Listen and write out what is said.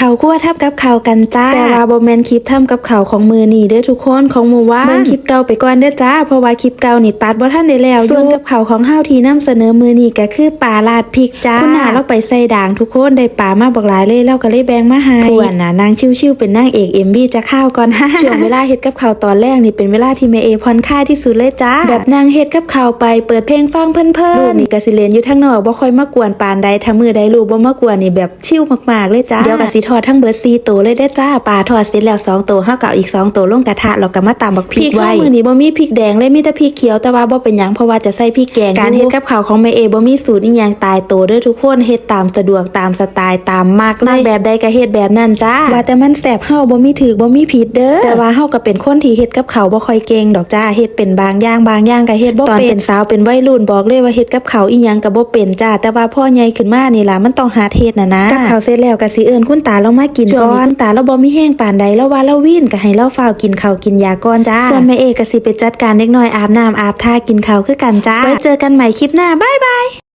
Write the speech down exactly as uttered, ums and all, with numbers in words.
เขาวครัวทำกับข้าวกันจ้า แต่ว่าบ่แม่นคลิปทำกับข้าวของมื้อนี้เด้อทุกคน ของมื้อวาน เบิ่งคลิปเก่าไปก่อนเด้อจ้า เพราะว่าคลิปเก่านี่ตัดบ่ทันได้แล้ว ส่วนกับข้าวของเฮาที่นำเสนอมื้อนี้ก็คือปลาราดพริกจ้า คุณน้าเราไปใส่ด่างทุกคน ได้ปลามาบักหลายเลย เราก็เลยแบ่งมาให้ เพื่อนน่ะนั่งชิวๆเป็นนางเอก เอ็มวี จะข้าวก่อน ช่วงเวลาเฮ็ดกับข้าวตอนแรกนี่เป็นเวลาที่แม่เอผ่อนคลายที่สุดเลยจ้า แบบนั่งเฮ็ดกับข้าวไป เปิดเพลงฟังเพลินๆ ลูกนี่ก็สิเล่นอยู่ทางนอก บ่ค่อยมากวนปานใด ถ้ามื้อใดลูกบ่มากวนนี่แบบ ชิลมากๆเลยจ้า เดี๋ยวก็สิทอดทั้งเบิดสี่โตเลยเด้อจ้า ปลาทอดเสร็จแล้วสองโต เฮาก็เอาอีกสองโตลงกระทะ แล้วก็มาตำบักพริก พริก ไว้ เฮามื้อนี้บ่มีพริกแดงเลย มีแต่พริกเขียว แต่ว่าบ่เป็นหยัง เพราะว่าจะใส่พริกแกง การเฮ็ดกับข้าวของแม่เอบ่มีสูตรอิหยังตายโตเด้อทุกคน เฮ็ดตามสะดวก ตามสไตล์ ตามมักเลย มักแบบใดก็เฮ็ดแบบนั้นจ้า ว่าแต่มันแซ่บ เฮาบ่มีถืกบ่มีผิดเด้อ แต่ว่าเฮาก็เป็นคนที่เฮ็ดกับข้าวบ่ค่อยเก่งดอกจ้า เฮ็ดเป็นบางอย่าง บางอย่างก็เฮ็ดบ่เป็น ตอนเป็นสาวเป็นวัยรุ่น บอกเลยว่าเฮ็ดกับข้าวอิหยังก็บ่เป็นจ้า แต่ว่าพอใหญ่ขึ้นมานี่ล่ะ มันต้องหัดเฮ็ดน่ะนะ กับข้าวเสร็จแล้วก็สิเอิ้นคุณตาลาวมากินก่อน ช่วงนี้คุณตาลาวบ่มีแฮงปานใด ลาวว่าลาววีน ก็ให้ลาวฟ้าวกินข้าวกินยาก่อนจ้า ส่วนแม่เอก็สิไปจัดการเด็กน้อยอาบน้ำอาบท่ากินข้าวคือกันจ้า ไว้เจอกันใหม่คลิปหน้า บ๊ายบาย